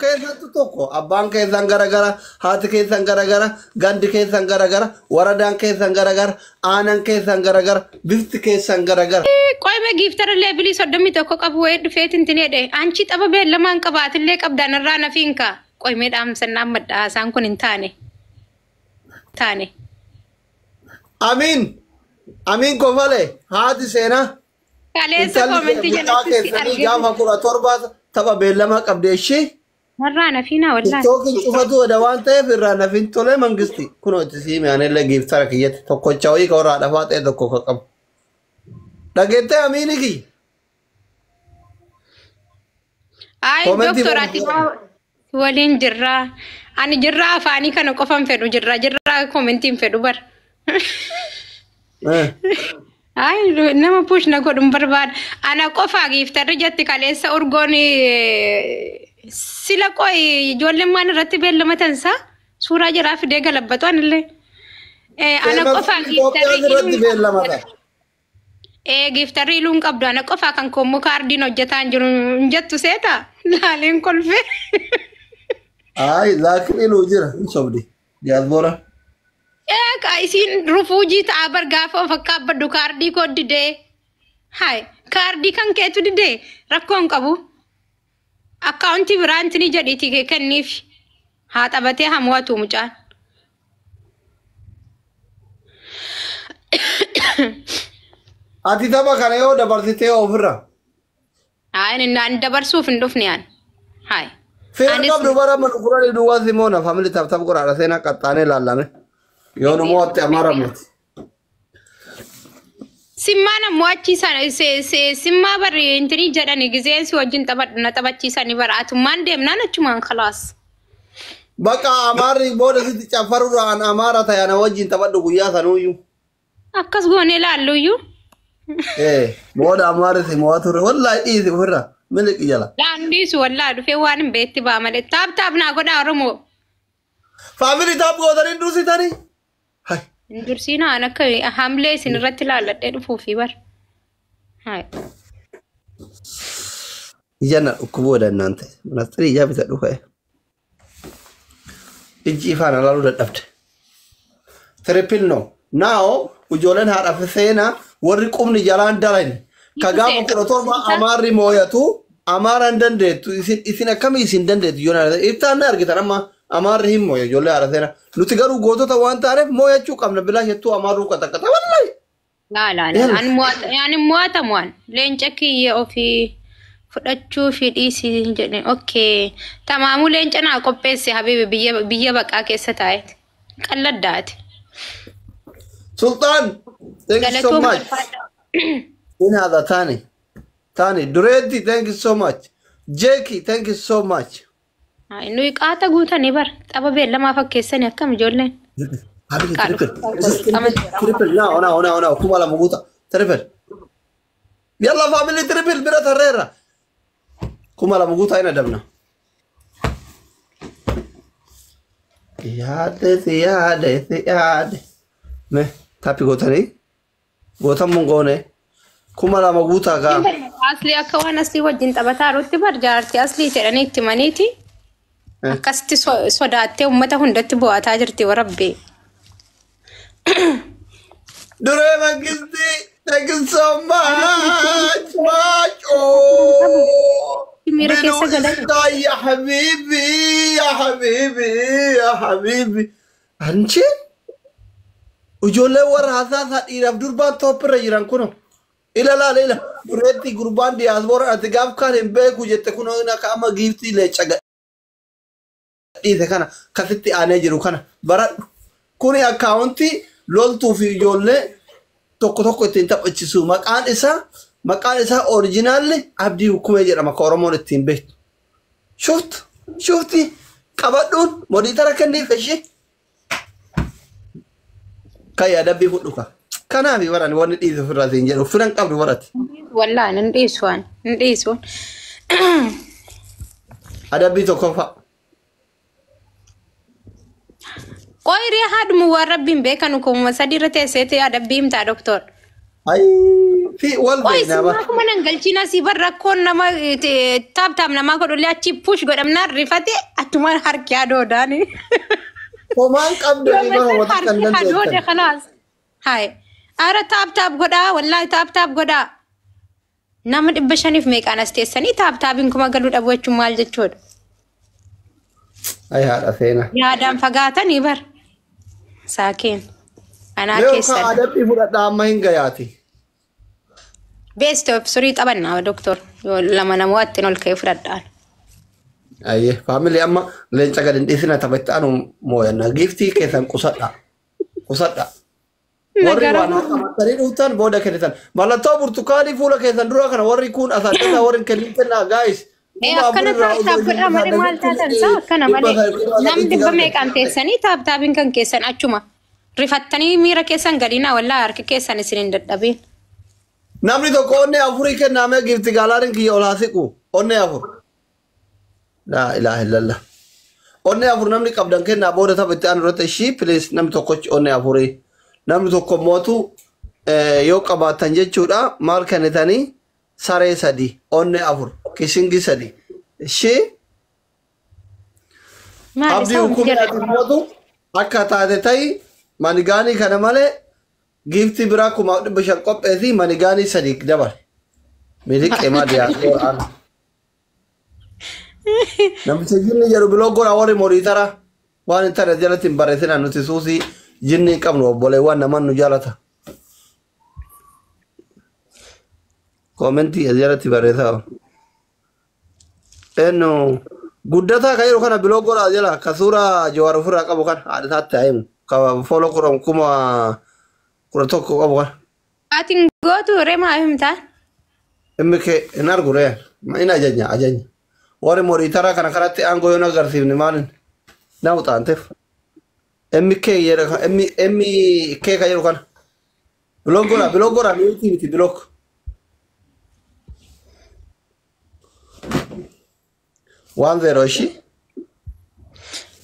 Keessattu tokko abbaan keessan garagara, haati keessan garagara, gandi keessan garagara, waradaan keessan garagara, aanan keessan garagara, bifti keessan garagara. Qoyme giiftara leebilii 31 qabu wayii dhufeetin tinedhe. Anchi tapha beellamaan qabaatillee qabdaan irraa nafiin kaa. Qoymee dhaamsannaan madda haasaan kun hin taane. Taane. Amiin. Amiin kofale haati seenaa. Kaleessa Intalli koomentii mucaa jalatti si keessanii arginu. gaafa 17 tapha beellamaa qabde ishee. Narraa nafiinaa wallaahi. Tiktookiin cufatu oda waan ta'eef irraa nafin tolee mangisti. Kunoo itti siime anillee giiftara kiyyatti tokkocha wayii ka warra dhafaa ta'e tokko ka qabu. Dhageettee amiini kiyya. Ay Koomentii doktor ati waliin jirraa. Ani jirraa afaanii kana qofan fedhu jirra jirraa koomentiin fedhu bar. Ay nama push na godhun barbaada. Ana qofaa giiftarri jetti kaleessa urgoon sila qoy ijoolleen maan irratti beellamatan saa suuraa jiraa fidee galabbatu anillee. Ana qofaa giiftarri Itoophiyaan irratti beellamata. Giiftarri iluun qabdu ana qofaa kan koommoo kaardiin hojjetaa hin jiru hin jettu seeta laaleen kolfee. Ay laakiin iluu jira hin sobdi. Diyaasboora. Eegaa isiin rufuujii ta'a bar gaafa of akka abbaddu kaardii koo didee. Hai kaardii kan keetu didee rakkoo hin qabu. Akkaawuntii biraanti ni jedhiitii kee kenniif. Haa taphatee haa mo'atu mucaan. Ati tapha kana yoo dabarsitee ofirra. Haa inni ani dabarsuuf hin dhufne ani. Hai. Fira Anis qabdu bara mana kuranii duwwaa simoona family tap tap godhaadha seenaa qaxxaanee ilaallame. Yoo nu mo'atte amaara miti. Simmaan ammoo achiisan simmaa barri intinii jedhani gizeen si wajjin taphadhu na taphachiisani bara atummaan deemnaan achumaan khalaas. Bakka amaarri booda sitti caffarurra an amaara ta'e ana wajjin taphadhu guyyaa sanuuyyuu. Akkas goonee laalluyyuu. Booda amaarri si mo'a ture wallaahi dhiisi ofirra miliqi jala. Laan dhiisu wallaa dhufee waan hin beetti ba'a malee. Taap taap naa godhaa Oromoo. Family tap gootanii dursitanii. Hai. Hin dursiinaa an akka hamlee isin irratti laalladhee dhufuufi bar. Hai. Ija na dhukkubuu danda'an ta'e. Ministirii ijaa bitadhu ka'e. Ijji ifaan ilaaluu dadhabde. Triple no. Now ijoolleen haadha seenaa warri qubni jalaan dalan ka gaafa 17 amaarri mooyatu amaara hin dandeettu isin akkamii isin dandeettu ijoolleen haadha ibsaan na argitan amma amaarri hin mooya ijoollee haadha seenaa nuti garuu gootota waan taaneef mooyachuu qabna bilaa jettuu amaarruu qaxaqaxa wallahi. Laa laa laa. Ani mo'atamu an. Leenca kiyya ofii fudhachuu fi dhiisii jedhe. Okay. Tamaamuu leenca naa qopheesse habibi biyya biyya baqaa keessa taa'eeti. Qalladdaati. Sultan, thank you so Galatooma much. ulfaadha. In hada Tani. Tani, Duretti, thank you so much. Jackie, thank you so much. Ay, nuyi qaata guutanii bar tapha beellamaa fakkeessanii akkam ijoolleen. Habibi, Xiqqaa triple. dhufu. Triple, now, now, now, now. Kuma lama guuta. Triple. Yalla family triple bira tarreerra. 2000 guutaa hin adabna. Yaade si yaade si yaade. Me taphi gootanii gootammuun goone 2000 guutaa gaa. Aslii akka waan aslii wajjin taphataa jirutti bar jaartii aslii jedhanii itti maniiti. Akkasitti sodaattee uummata hundatti bo'ataa jirti warabbee. Duree Mangistii, thank you so much, much. Oh. Miira keessa galan. Binu ya habibi, ya habibi, ya habibi. Anchi? Ijoollee warra hasaasaa dhiiraaf durbaan toppirra jiran kuno. Ila laala ila. Dureetti gurbaan diyaasboora ati gaaf kaan hin beeku jette kunoo inni akka amma giiftii leenca gadhiise kana kasitti aanee jiru kana baradhu. Kuni akkaawuntii loltuu fi ijoollee tokko tokko ittiin taphachiisu. Maqaan isaa orijinaalli Abdii Hukumee jedhama akka Oromoon ittiin beektu. Shufti shufti qabadhuun modiitara kenniif ishee. Kan yaadabbii fudhu ka. Kanaaf baran wanni dhiisu ofirraa siin jedhu firan qabdu barate. Wallaan hin dhiisu waan hin dhiisu. Adabbii tokkoffaa. Qoyrii haadhumu waan rabbiin beekanu 3000 irra teesseeti adabbii himtaa doktor. Ayii fi wal Qoy beeknaa bara. simaa kuma nan galchiin asii bar rakkoon nama tap tap namaa godhullee achi push godhamnaan rifate achumaan harki adoodaani. Homaan qabdu ni bara wata kan Harki adoode dandeettan. kanaas. Hai. Ara tap tap godhaa wallaahi tap tap godhaa. Nama 500f meeqaan as teessanii tap tapiin kuma galuu dhabu jechuun maal jechuudha? Ay haadha seenaa. Yaadaan fagaatanii bar. Saakeen. Anaa Yoo ka keessan. adabbii fudhadhaa amma hin gayaati. Best of three taphannaa doktor. Yoo lama namoota ol ka'ee fudhadhaan. Ayyee family amma leenca gadi hin dhiisina taphatti anu mooyanna giiftii keessan qusadha. Qusadha. Warri waan qabatanii dhuftan booda kennitan. Mallattoo burtukaanii fuula keessan dura kana warri kun asaadhasa warri hin kennin kennaa guys. Ee akkana tap tap godhaa malee maal taatan isaa akkana malee namni dhibba meeqaan teessanii tap tapiin kan keessan achuma rifattanii miira keessan galiinaa wallaa harki keessan isin hin dadhabin. Namni tokko onnee afurii kennaamee giifti gaalaariin kiyya ol haa siqu. Onnee afur. Laa ilaaha illallah. Onnee afur namni qabdan kennaa booda tapha itti aanu irratti ishii please namni tokkochi onnee afurii. Namni tokko mootu yoo qabaatan jechuudha maal kennitanii saree sadi onnee afur kisingii sadi. Ishii Maal abdii isa wanti hukumii jarri ati mootu akka taate ta'i manigaanii kana malee giiftii biraa 5,500 qopheessi manigaanii sadi dabale. Miliqee maal dhiyaatu. Namicha jinni jedhu biloo godha warri moriitara waan hin taane jalatti hin barreessina nuti suusii jinni hin qabnu obboleewwan naman nu jaalata. Koomentii as jalatti barreessaa. Eenyu guddataa kan jedhu kana biloo godha jala ka suuraa Jawaar ofirraa qabu kan haadha isaatti haa himu ka follow 11,000 qabu kan. Atiin gootu remaa himtaan. Inni kee hin argu ree inni ajajnya ajajnya. Warri moriitara kana kanatti aangoo yoo nu agarsiifne maalin na uxaanteef. MK jedha M M K kan jedhu kana. Block godha block godha miti miti block. 1-0 ishii.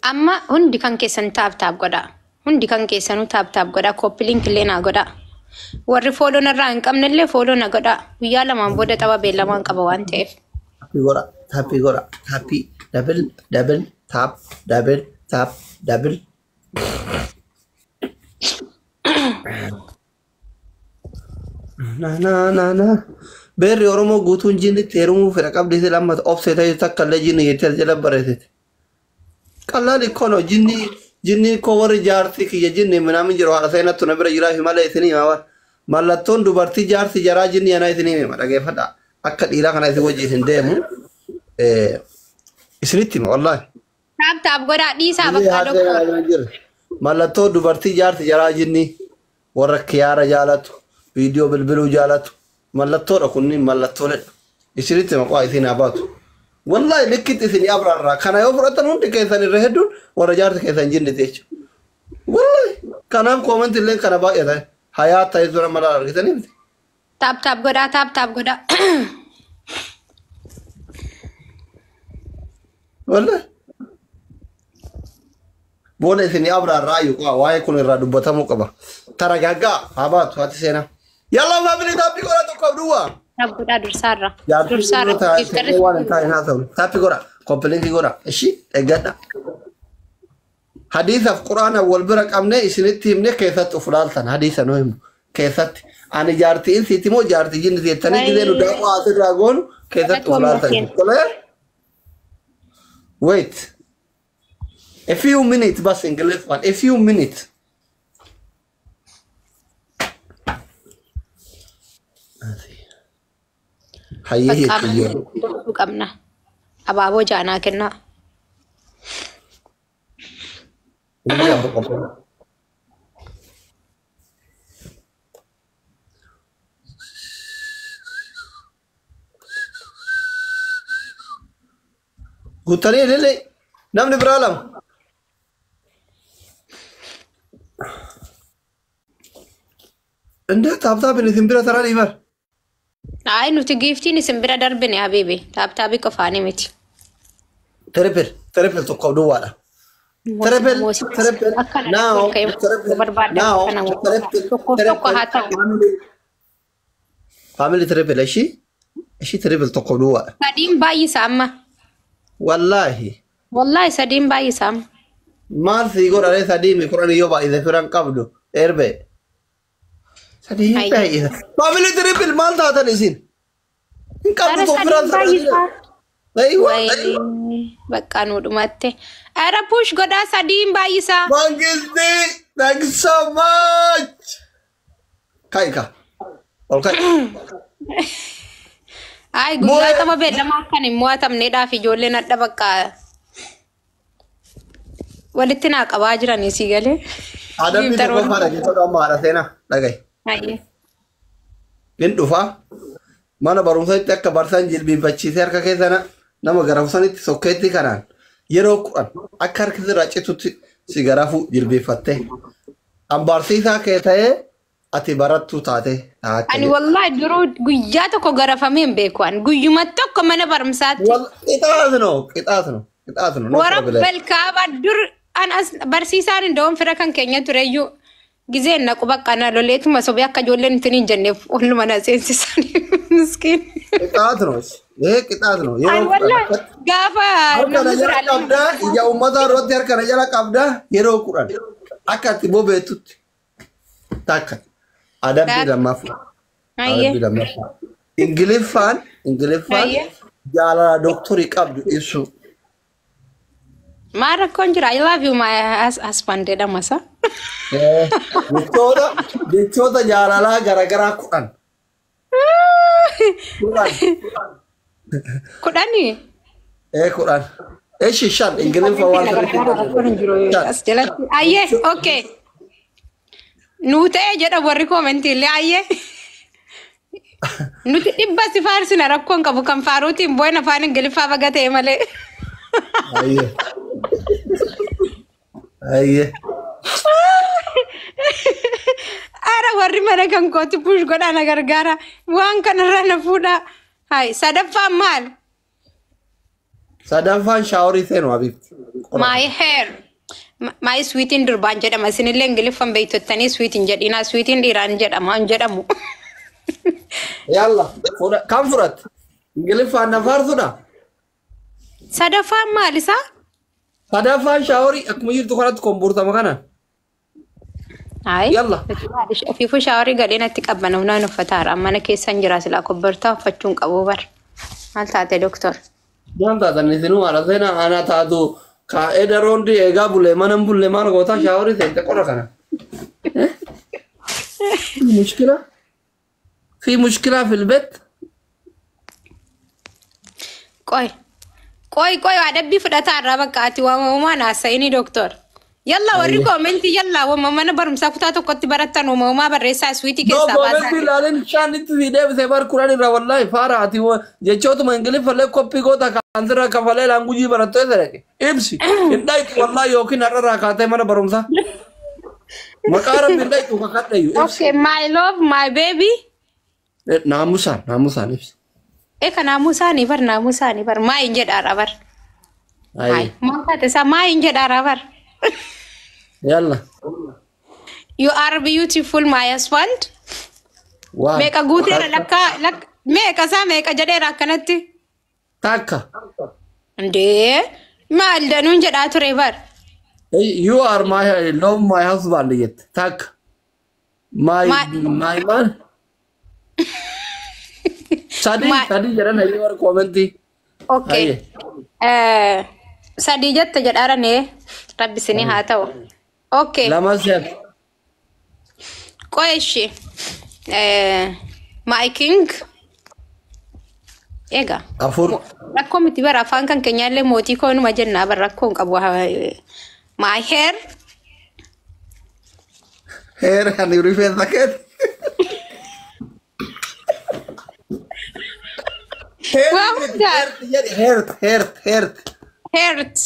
Amma hundi kan keessan tap tap godhaa. Hundi kan keessanuu tap tap godhaa. Copy link illee naa godhaa. Warri follow narraa hin qabnellee follow na godhaa. Guyyaa lamaan booda tapha beellamaan qaba waan ta'eef. Tap godha tap godha tap double double tap double tap double. Na na na na. Beerri Oromoo guutuun jinnitti heerumuu fedha qabdi si lammata obsee ta'e takka illee jinni jettee as jala barreessite. Qallaali kono jinni jinni koo warri jaarsi kiyya jinni minaamin jiru haadha seenattu na bira jiraa fi malee isinii hima bara. Mallattoon dubartii jaarsi jaraa jinni anaa isinii hima dhageeffadha. Akka dhiiraa kana isin wajjin hin deemu. Isinitti hima wallaahi. Tap tap godhaa dhiisaa Biyya bakka haadha doktor. seenaa jira. Mallattoo dubartii jaarsi jaraa jinni warra kiyaara jaalatu viidiyoo bilbiluu jaalatu mallattoodha kunniin mallattooledha. Isinitti hima qo'aa isin haa baatu. Wallaahi likkitti isin abraarraa kana yoo fudhatan hundi keessan irra hedduun warra jaarsi keessan jinniti jechuudha. Wallaahi kanaaf koomenti illee kana baay'ata. Hayaa ta'e dura mala argitanii miti. Tap tap godhaa tap tap godhaa. Wallaahi. Booda isin abraarraa ayyuu qo'a waa'ee kun irraa dubbatamuu qaba. Taragaaggaa haa baatu haati seenaa. Yallaa family tap godha tokkoof duwwaa. Tap godhaa dursaarra. Jaartii Dursaarra. yeroo taa'e waan hin taane haa ta'u. Tap godha. Copy link godha. Ishii eeggadha. Hadiisaaf quraana wal bira qabne isinitti himne keessatti of ilaaltan hadiisa nu himu keessatti. Ani jaartii insiiti moo jaartii jinni jettanii gisee nu daakuu asirraa goonu keessatti of ilaaltan. Tolee? Wait. A few minutes bas English one. A few minutes. Hayyee hiikiyyoo. Bakka qabna. Abaaboo jaanaa kennaa. Inni afur qophaa'e. Guuttanii ilillee namni biraa lama. Indee tap tapiin isin bira taraa dhiibar. Ay nuti giiftiin isin bira darbine habiibi. Tap tapii qofaanii miti. Triple triple tokkoof duwwaadha. Triple triple now triple now triple Tokkoof tokko haa ta'u. triple. Family triple ishii ishii triple tokko duwwaadha. Sadiin baay'isa amma. Wallaahi. Wallaahi sadiin baay'isa amma. Maal sii godhanii sadii mi 10 yoo baay'ise firan qabdu erbe. Sadii Ayya. baay'isa. Family triple maal taatan isin? Hin qabdu Ara konfiraan sadiin baay'isa. Aywa. Wayii bakka nu dhumatte. Ara push godhaa sadiin baay'isa. Mangisti, thank you so much. Kai ka. Ol kai. Ay guyyaa tapha beellamaa akkan hin mo'atamneedhaaf ijoolleen adda bakka walitti naa qabaa jiranii sii galee. Adabbii Giiftaroonni. tokkoffaadha jechuudha amma haadha seenaa dhagahi. Ayyee. Hin dhufaa mana barumsaatti akka barsaan jilbiinfachiisee harka keessa nama garafsanitti sokkeetti kanaan yeroo 10 akka harki sirraa citutti si garafu jilbiinfattee. An barsiisaa kee ta'ee ati barattuu taate. Ani wallahi duruu guyyaa tokko garafamee hin beeku ani guyyuma tokko mana barumsaatti. Qixaas no qixaas no qixaas no. No Warra problem. balkaaba dur an as barsiisaan indoon fira kan keenya tureyyuu gizeen naqu bakka na loleetuma sobee akka ijoolleen ittiin hin jenneef olluma na seensisan miskiin. Qixaas no. Ee qixaas no. Ani Yeroo 10 wallahi akkatti. gaafa Harka na namni jala biraallee qabdaa ija uummataa irratti harka na jala qabdaa yeroo 10 akka ati bobeettutti takka adabbii Takka. lammaffaa. Ayyee. Adabbii lammaffaa. Ingiliffaan Ayyee. jaalala doktorii qabdu ibsu. Maal rakkoon jira? I love you my husband jedhama isa. Jechoota jaalalaa garaagaraa 10. 10. 10? 10. Eshi 5 Ingiliffa waan sirriitti hin Rakkoon hin jiru 5. as jalatti. Ayyee okay. Nuu ta'ee jedha warri koomentii illee ayyee. Nuti dhibba si faarsina rakkoon qabu kan faaruutiin boo'in afaan Ingiliffaa baga ta'e malee. Ayyee. Ayyee. Ara warri mana kan kooti push godhaa na gargaara. Waan kanarraa na fuudhaa. Hai sadaffaan maal? Sadaffaan shaaworii seenu Habiibti. My hair. My sweetiin durbaan jedhama. Isinillee Ingiliffan beektottanii sweetiin jedhina. Sweetiin dhiiraan jedhama hin jedhamu. Yalla. Kam fudhatte? Ingiliffaan na faarsudha. Sadaffaan maal isaa? Sadaffaan shaaworii akkuma jirtu kanatti kombuurtama kana. Hai. Yalla. Ofiifuu shaaworii gadhee natti qabbanaafnaan uffataara. Mana keessa hin jira silaa kobbortaa uffachuun qabu bar. Maal taate doktor? Maal taatan isinuu haadha seenaa ana taatu kaa'ee daroondi eegaa bulee mana hin bulle maal gootaa shaaworii seente qorra kana. في مشكلة؟ في مشكلة في البيت؟ Qoy. Qoy qoy adabbii fudhataarraa bakka ati waamamumaan haasa'ini doktor. Yalla warri koomentii yalla waama mana barumsaa kutaa tokkotti barattan waamamumaa barreessaa sweetii No, keessaa baasaa. koomentii ilaalin shaanitti si deebisee bar 10 irraa wallaahi faara ati jechootuma ingiliffallee koppii goota kan sirra kafalee laangujii barattee sadaqe. Ibsi hin dhaytu wallaahi yookiin har'arraa kaatee mana barumsaa. Maqaa rabbi hin dhaytu kakadhayu ibsi. Okay, my love, my baby. Naamusaan naamusaan ibsi. E ka naamusaanii bar naamusaanii bar maa hin jedhaadha bar. Ayi. Maal taate isaa maa hin jedhaadha bar. Yalla. You are beautiful my husband. Waan. Meeqa guuteera lakka meeqa isaa meeqa jedheera akkanatti. Takka. Indee maal danuun jedhaa ture bar. You are my love my husband jette. Takka. My my man. Sadii sadii jedhan hayyee warra koomentii. Okay. Sadii jette jedhaarane rabbi isinii haa ta'u. Okay. Lama seef. Qoy ishi. My king. Egaa. 4. Rakkoo miti bara afaan kan keenyaallee mootii koo numa jennaa bara rakkoo hin qabu. My hair. Hair ani rifeensa keeti. Waa hundaa. Heart heart heart. Heart.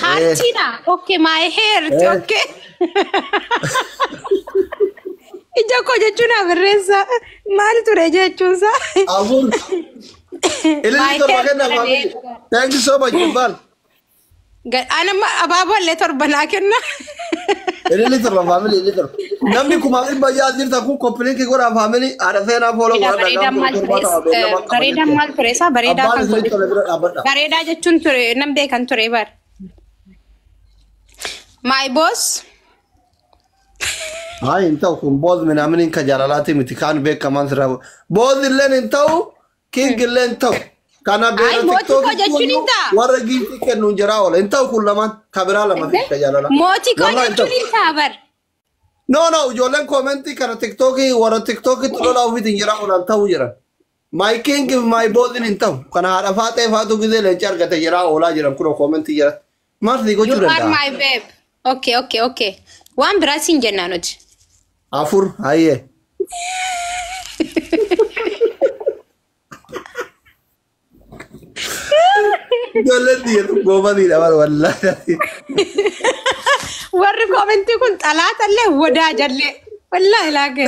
Heartiidha. Okay, my heart. Okay. Ija koo jechuun afirreessa. Maal ture jechuunsa? 4. Ililli 7 kenna family. Thank you so much Jibal. Ana abaaboo illee 7 naa kenna. Ililli 7 family ililli 7. Namni 6,600 jirtan kun copy link godhaa, family haadha seenaa follow godhaa. Bareedaa maal ture? Bareedaa maal ture? Isaa bareedaa Abbaan kan isin godhe. tole bira dhaabbadha. Bareedaa jechuun ture nan beekan ture bar. My boss. Haa, hin ta'u kun. Boss minaamin ka jaalalaati miti, kaan beekamaan sirraa. Boss illeen hin ta'u, king illee hin ta'u. Kana beera. Ay, mootii koo jechuun hin ta'a. Warra giiftii kennuun jiraa oola. Hin ta'u kun lamaan, ka biraa lama fi ka jaalalaa. Mootii koo Wallahi hin ta'u. jechuun hin ta'a bar. No, ijoolleen koomentii kana TikTokii, warra TikTokitti lola ofiitiin jira oolan ta'uu jiran. My king, my boss hin ta'u. Kana haadha faaxee faatu gizee leenca argate jira oolaa jiran kun koomentii jira. Maal si gochuu You are danda'a? my babe. Okay. Waan biraa siin jennaa nuti. Afur, hayyee. Ijoolleen xiyyeetu goofatiidha bara, wallaahi. Warri koomentii kun xalaatallee wadaajallee. Wallaahi laakee.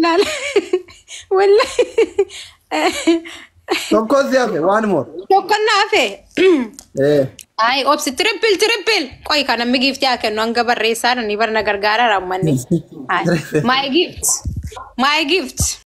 Laala. Wallaahi. Tokko si hafe, one more. Tokko naafe. Eh. Ay, obsi, triple, triple. Qoy, kana namni giiftii haa kennu hanga barreessaa ni barna gargaara raammanni. My gift. My gift.